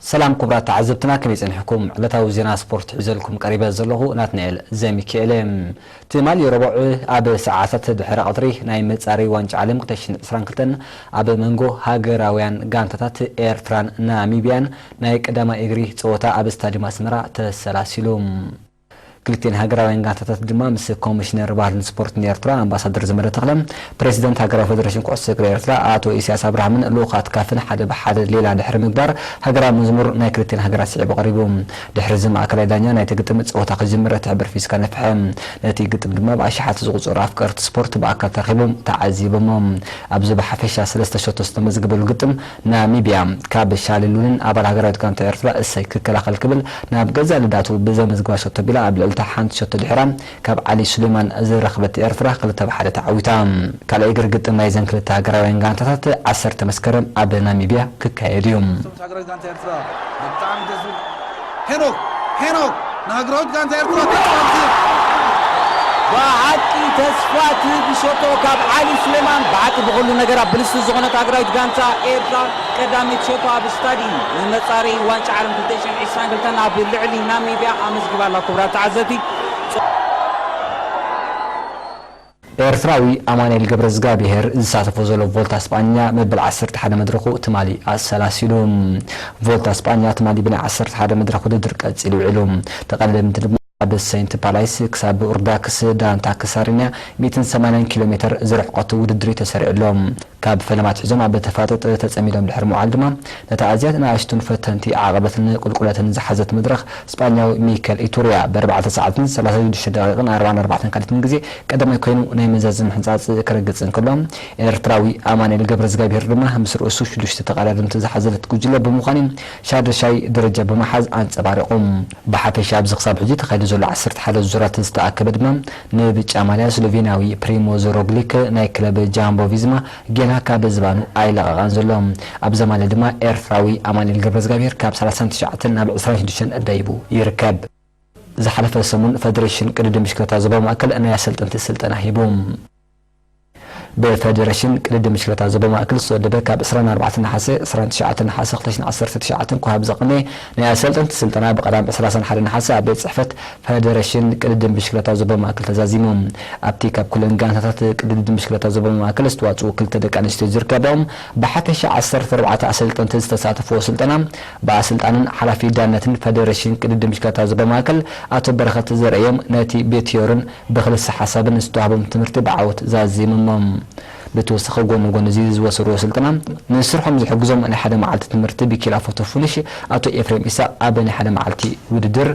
ሰላም ክቡራት ተዓዘብትና፣ ከመይ ጸኒሕኩም? ዕለታዊ ዜና ስፖርት ሒዘልኩም ቀሪበ ዘለኹ ናትናኤል ዘሚካኤል። ትማሊ ረቡዕ ኣብ ሰዓታት ድሕሪ ቀትሪ ናይ መጻረዪ ዋንጫ ዓለም ክልተ ሽሕን ዕስራን ክልተን ኣብ መንጎ ሃገራውያን ጋንታታት ኤርትራን ናሚብያን ናይ ቀዳማይ እግሪ ጸወታ ኣብ ስታድዩም ኣስመራ ተሰላሲሉ። ክልቲኤን ሃገራውያን ጋንታታት ድማ ምስ ኮሚሽነር ባህልን ስፖርትን ኤርትራ ኣምባሳደር ዘመደ ተኽለ፣ ፕሬዚደንት ሃገራዊ ፌደሬሽን ኩዕሶ እግሪ ኤርትራ ኣቶ ኢሳያስ ኣብርሃምን ልኡኻት ካፍን ሓደ ብሓደ ሌላ ድሕሪ ምግባር ሃገራዊ መዝሙር ናይ ክልቲኤን ሃገራት ስዒቡ ቀሪቡ። ድሕሪ እዚ ማእከላይ ዳኛ ናይቲ ግጥም ጸወታ ክጅምር ትሕብር ፊስካ ነፍሐ። ነቲ ግጥም ድማ ብኣሽሓት ዝቑጸሩ ኣፍቀርቲ ስፖርት ብኣካል ተረኺቦም ተዓዚቦሞ። ኣብዚ ብሓፈሻ ሰለስተ ሸቶ ዝተመዝገበሉ ግጥም ናሚብያ ካብ ሻልሉንን ኣባል ሃገራዊት ጋንታ ኤርትራ እሰይ ክከላኸል ክብል ናብ ገዛእ ልዳቱ ብዘመዝግባ ሸቶ ኣቢላ ኣብ ልዕሊታ ሓንቲ ሸቶ ድሒራ ካብ ዓሊ ሱሌማን ዝረኽበት ኤርትራ ክልተ ብሓደ ተዓዊታ። ካልኣይ እግር ግጥም ናይዘን ክልተ ሃገራውያን ጋንታታት ዓሰርተ መስከረም ኣብ ናሚብያ ክካየድ እዩ። ሃገራዊት ጋንታ ኤርትራ ብጣዕሚ ደስ ዝብል። ሄኖክ፣ ሄኖክ፣ ንሃገራዊት ጋንታ ኤርትራ ተስፋ ትህብ። ብሓቂ ተስፋ ትህብ ሸቶ ካብ ዓሊ ሱሌማን። ብሓቂ ብኹሉ ነገራ ብልስቲ ዝኾነት ሃገራዊት ጋንታ ኤርትራ ቀዳመይቲ ሸቶ ኣብ ስታድዩም ንመጻረዪ ዋንጫ ዓለም ክልተ ሽሕን ዕስራን ክልተን ኣብ ልዕሊ ናሚብያ ኣመዝጊባ ኣላ። ክቡራት ተዓዘብቲ፣ ኤርትራዊ ኣማኑኤል ገብረዝጋብሄር ዝሳተፎ ዘሎ ቮልታ ስጳኛ መበል ዓሰርተ ሓደ መድረኹ ትማሊ ኣሰላሲሉ። ቮልታ ስጳኛ ትማሊ ብናይ ዓሰርተ ሓደ መድረኽ ውድድር ቀጺሉ ውዒሉ። ተቐዳደምቲ ድማ ካብ ሴንት ፓላይስ ክሳብ ኡርዳክስ ዳንታ ክሳሪንያ ሚእትን ሰማንያን ኪሎ ሜተር ዝርሕቀቱ ውድድር እዩ ተሰሪዑ ኣሎ። ካብ ፈለማ ኣትሒዞም ኣብ ተፋጠጥ ተጸሚዶም ድሕሪ ምውዓል ድማ ነታ ኣዝያ ንኣሽቱን ፈተንቲ ዓቐበትን ቁልቁለትን ዝሓዘት መድረኽ ስጳኛዊ ሚከል ኢቱርያ ብኣርባዕተ ሰዓትን ሰላሳን ሽዱሽተ ደቂቕን ኣርባዓን ኣርባዕተን ካልኢትን ግዜ ቀዳማይ ኮይኑ ናይ መዛዘሚ ሕንጻጽ ክረግጽ እንከሎ፣ ኤርትራዊ ኣማኑኤል ገብረዝጋብሄር ድማ ምስ ርእሱ ሽዱሽተ ተቐዳደምቲ ዝሓዘለት ጉጅለ ብምዃኑ ሻድሻይ ደረጃ ብምሓዝ ኣንጸባሪቑ። ብሓፈሻ ኣብዚ ክሳብ ሕጂ ተኻይዱ ዘሎ ዓሰርተ ሓደ ዙራት ዝተኣከበ ድማ ንብጫ ማልያ ስሎቬንያዊ ፕሪሞዝ ሮግሊክ ናይ ክለብ ጃምቦ ቪዝማ ጌና ካብ ዝባኑ ኣይለቐቓን ዘሎ። ኣብዛ ማልያ ድማ ኤርትራዊ ኣማኑኤል ገብረዝጋብሄር ካብ ሰላሳን ትሽዓተን ናብ ዕስራን ሽዱሽተን ደይቡ ይርከብ። ዝሓለፈ ሰሙን ፈደሬሽን ቅድድም ብሽክለታ ዞባ ማእከል ናይ ኣሰልጠንቲ ስልጠና ሂቡ። ብፈደረሽን ቅድድም ብሽክለታ ዞባ ማእከል ዝተወደበ ካብ ዕስራን ኣርባዕተን ነሓሰ፣ ዕስራን ትሽዓተን ነሓሰ ክልተ ሽሕን ዓሰርተ ትሽዓተን ክወሃብ ዝቐነየ ናይ ኣሰልጠንቲ ስልጠና ብቐዳም ዕስራን ሓደ ነሓሰ ኣብ ቤት ጽሕፈት ፈደረሽን ቅድድም ብሽክለታ ዞባ ማእከል ተዛዚሙ። ኣብቲ ካብ ኩለን ጋንታታት ቅድድም ብሽክለታ ዞባ ማእከል ዝተዋጽኡ ክልተ ደቂ ኣንስትዮ ዝርከብኦም ብሓፈሻ ዓሰርተ ኣርባዕተ ኣሰልጠንቲ ዝተሳተፍዎ ስልጠና ብኣሰልጣንን ሓላፊ ዳነትን ፈደረሽን ቅድድም ብሽክለታ ዞባ ማእከል ኣቶ በረኸት ዘርእዮም ነቲ ብቲዮርን ብክልሰ ሓሳብን ዝተዋህቦም ትምህርቲ ብዓወት ዛዚሞሞም። ብተወሳኺ ጎኒ ጎኒ እዚ ዝወሰድዎ ስልጠና ንስርሖም ዝሕግዞም ናይ ሓደ መዓልቲ ትምህርቲ ብኪላ ፎቶ ፉኒሽ ኣቶ ኤፍሬም ኢሳቕ ኣብ ናይ ሓደ መዓልቲ ውድድር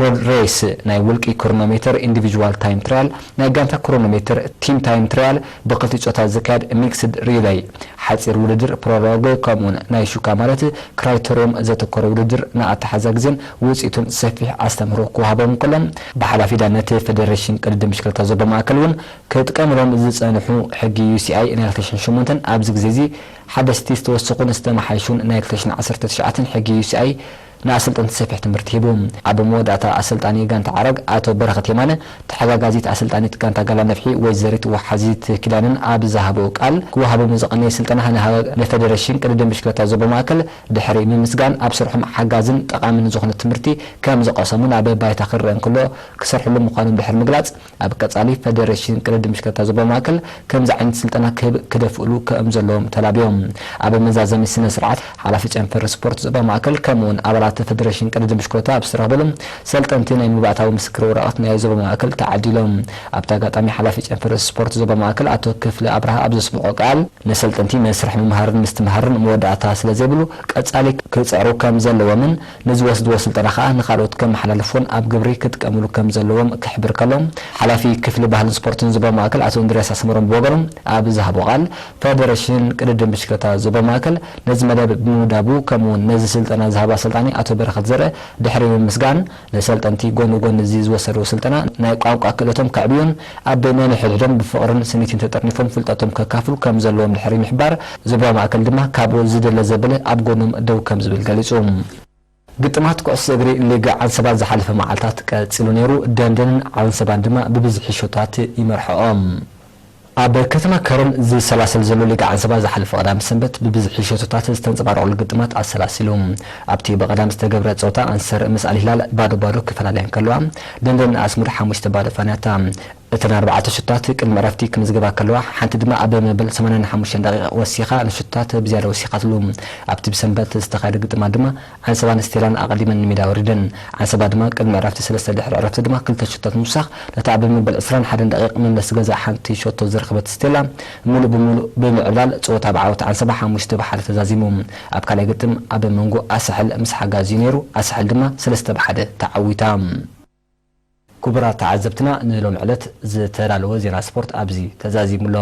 ሮድ ሬስ ናይ ውልቂ ክሮኖሜተር ኢንዲቪጁዋል ታይም ትራያል ናይ ጋንታ ክሮኖሜተር ቲም ታይም ትራያል ብክልቲ ጾታ ዝካየድ ሚክስድ ሪለይ ሓጺር ውድድር ፕሮሎግ ከምኡውን ናይ ሹካ ማለት ክራይተርዮም ዘተኮረ ውድድር ንኣተሓዛ ግዜን ውፅኢቱን ሰፊሕ ኣስተምህሮ ክወሃቦም እንከሎ ብሓላፊ ዳነት ፌደሬሽን ቅድድም ብሽክለታ ዞባ ማእከል እውን ክጥቀምሎም ዝፀንሑ ሕጊ ዩሲኣይ ናይ ክልተ ሽሕን ሸሞንተን ኣብዚ ግዜ እዚ ሓደስቲ ዝተወሰኹን ዝተመሓየሹን ናይ ክልተ ሽሕን ዓሰርተ ትሽዓተን ሕጊ ዩሲኣይ ንኣሰልጠንቲ ሰፊሕ ትምህርቲ ሂቡ። ኣብ መወዳእታ ኣሰልጣኒ ጋንታ ዓረግ ኣቶ በረኸት የማነ ተሓጋጋዚት ኣሰልጣኒት ጋንታ ጋላ ነፍሒ ወይዘሪት ወሓዚት ኪዳንን ኣብ ዝሃበኦ ቃል ክወሃቦም ዝቐነየ ስልጠና ንሃ- ንፌደሬሽን ቅድድም ብሽክለታ ዞባ ማእከል ድሕሪ ምምስጋን ኣብ ስርሖም ሓጋዝን ጠቓምን ዝኾነ ትምህርቲ ከም ዝቐሰሙን ኣብ ባይታ ክረአ እንከሎ ክሰርሕሉ ምዃኖም ድሕሪ ምግላጽ ኣብ ቀጻሊ ፈደሬሽን ቅድድም ብሽክለታ ዞባ ማእከል ከምዚ ዓይነት ስልጠና ክህብ ክደፍእሉ ከም ዘለዎም ተላብዮም። ኣብ መዛዘሚ ስነ ስርዓት ሓላፊ ጨንፈር ስፖርት ዞባ ማእከል ከምኡውን ኣባላት ፈደሬሽን ቅድድም ብሽክለታ ኣብ ዝተረኽበሉ ሰልጠንቲ ናይ መባእታዊ ምስክር ወረቐት ናይ ዞባ ማእከል ተዓዲሎም። ኣብቲ ኣጋጣሚ ሓላፊ ጨንፈር ስፖርት ዞባ ማእከል ኣቶ ክፍለ ኣብርሃ ኣብ ዘስምዖ ቃል ንሰልጠንቲ መስርሕ ምምሃርን ምስትምሃርን መወዳእታ ስለ ዘይብሉ ቀጻሊ ክጽዕሩ ከም ዘለዎምን ንዝወስድዎ ስልጠና ከኣ ንኻልኦት ከመሓላልፉን ኣብ ግብሪ ክጥቀምሉ ከም ዘለዎም ክሕብር ከሎ፣ ሓላፊ ክፍሊ ባህልን ስፖርትን ዞባ ማእከል ኣቶ እንድርያስ ኣስመሮም ብወገኑ ኣብ ዝሃቦ ቃል፣ ፈደረሽን ቅድድም ብሽክለታ ዞባ ማእከል ነዚ መደብ ብምውዳቡ ከምኡውን ነዚ ስልጠና ዝሃባ ኣሰልጣኒ ኣቶ በረኸት ዘርአ ድሕሪ ምምስጋን፣ ንሰልጠንቲ ጎኒ ጎኒ እዚ ዝወሰድዎ ስልጠና ናይ ቋንቋ ክእለቶም ከዕብዩን ኣብ ነንሕድሕዶም ብፍቕርን ስኒትን ተጠርኒፎም ፍልጠቶም ከካፍሉ ከም ዘለዎም ድሕሪ ምሕባር፣ ዞባ ማእከል ድማ ካብኡ ዝድለ ዘበለ ኣብ ጎኖም ደው ከም ዝብል ገሊጹ። ግጥማት ኩዕሶ እግሪ ሊግ ዓንሰባ ዝሓለፈ መዓልታት ቀጺሉ ነይሩ። ደንደንን ዓንሰባን ድማ ብብዝሒ ሸቶታት ይመርሕኦም። ኣብ ከተማ ከረን ዝሰላሰል ዘሎ ሊግ ዓንሰባ ዝሓለፈ ቀዳም ሰንበት ብብዝሒ ሸቶታት ዝተንጸባረቑሉ ግጥማት ኣሰላሲሉ። ኣብቲ ብቐዳም ዝተገብረ ጸወታ ኣንሰር ምስ ኣልሂላል ባዶ ባዶ ክፈላለያ እንከለዋ፣ ደንደን ኣስሙድ ሓሙሽተ ባዶ ፈንያታ። እተን ኣርባዕተ ሸቶታት ቅድሚ ዕረፍቲ ክምዝገባ ከለዋ፣ ሓንቲ ድማ ኣብ መበል ሰማንያን ሓሙሽተን ደቂቕ ወሲኻ ንሸቶታት ብዝያዳ ወሲኻትሉ። ኣብቲ ብሰንበት ዝተኻየደ ግጥማት ድማ ዓንሰባን ስቴላን ኣቐዲመን ንሜዳ ወሪደን። ዓንሰባ ድማ ቅድሚ ዕረፍቲ ሰለስተ ድሕሪ ዕረፍቲ ድማ ክልተ ሸቶታት ምውሳኽ፣ ነታ ኣብ መበል ዕስራን ሓደን ደቂቕ መምለሲ ገዛ ሓንቲ ሸቶ ዝረኸበት ስቴላ፣ ምሉእ ብምሉእ ብምዕብላል ጸወታ ብዓወት ዓንሰባ ሓሙሽተ ብ ሓደ ተዛዚሙ። ኣብ ካልኣይ ግጥም ኣብ መንጎ ኣሳሕል ምስ ሓጋዚ ነይሩ፣ ኣሳሕል ድማ ሰለስተ ብ ሓደ ተዓዊታ። ክቡራት ተዓዘብትና፣ ንሎሚ ዕለት ዝተዳለወ ዜና ስፖርት ኣብዚ ተዛዚሙ ኣሎ።